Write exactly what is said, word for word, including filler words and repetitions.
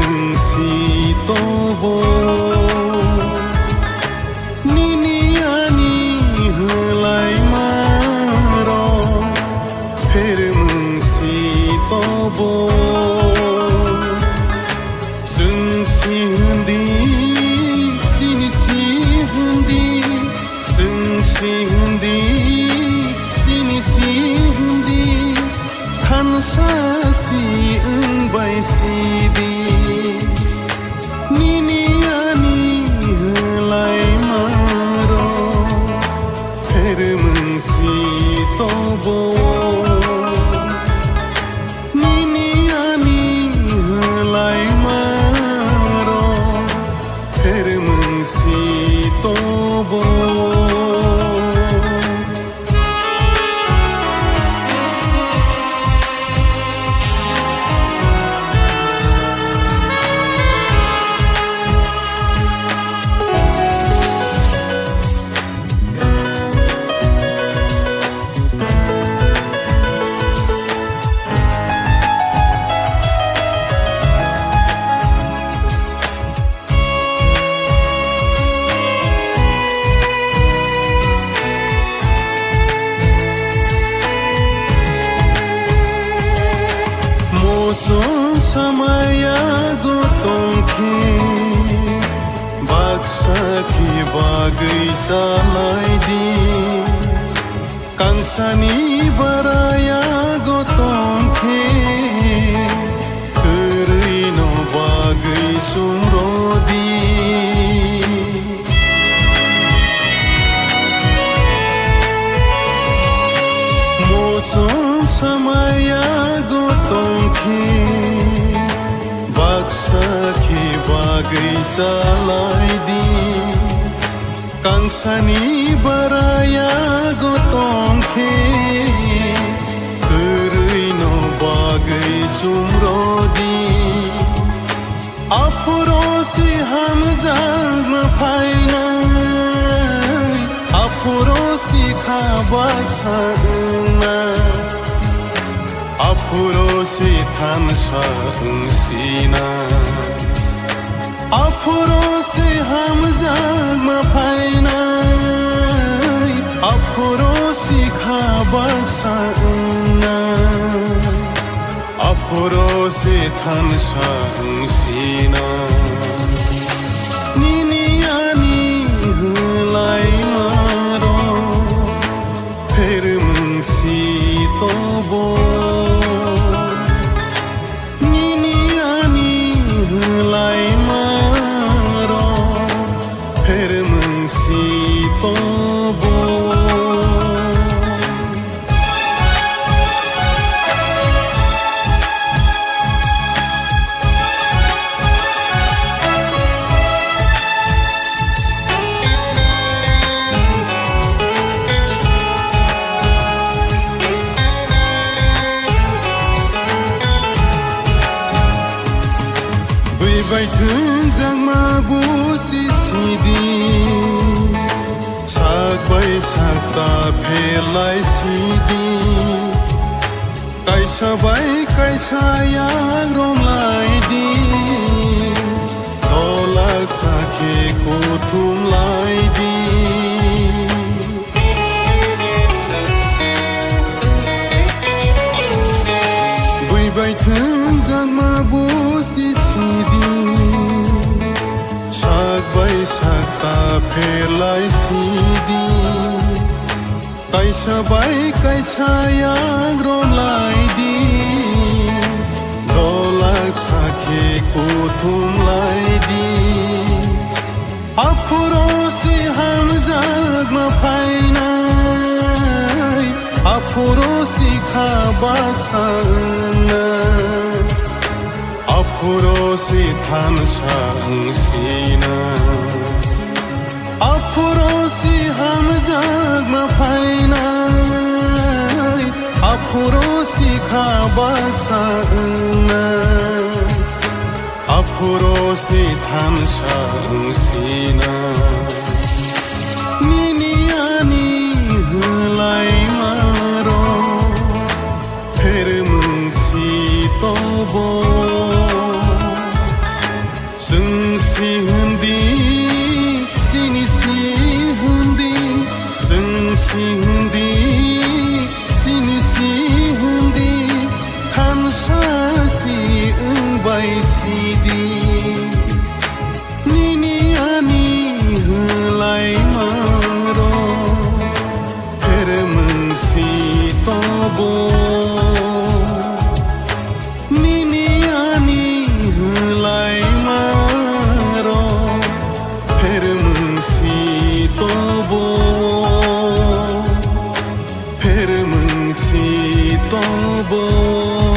Wng si tobo nini ani hwlaima rok phermwng si tobo. Chwng si hwndi, chini si hwndi, chwng si hwndi, chini si hwndi, thansa si wng bai si di. Nini ani hwlaima rok phermwng si tobo. Nini ani hwlaima rok phermwng si tobo. Mosom samaya go tongkhe, baksa khe bagwi chalai di. Kangsani baraya go tongkhe, kwrwino bagwi chumrodi. Mosom samaya go tongkhe, baksa khe bagwi chalai di. Kangsani baraya go tongkhe, kwrwino bagwi chumrodi. Aphuru si hamjakma phainai, aphuru si kha baksa wngnai. Aphuru si thansa wng sinai. Aphuru si hamjakma phainai. Aphuru si kha baksa wngnai. Aphuru si thansa wng sinai. Nini ani hwlaima rok phermwng si tobo. Nini ani hwlaima rok phermwng si tobo. Bui bai thwngjakma busi sidi, sak bai sak ta pherlai sidi. Kaisa bai kaisa yak romlai di, dolak sakhe kuthum lai di. Bui bai thwngjakma busi sidi, sak bai sak ta pherlai sidi. Kaisa bai kaisa yak romlai di, dolak sakhe kuthum lai di. Aphuru si hamjakma phainai, aphuru si kha baksa wngnai. Aphuru si thansa wng sinai. Aphuru si hamjakma phainai, aphuru si kha baksa wngnai, aphuru si thansa wng sinai. Nini ani hwlaima rok phermwng si tobo. tongo bo.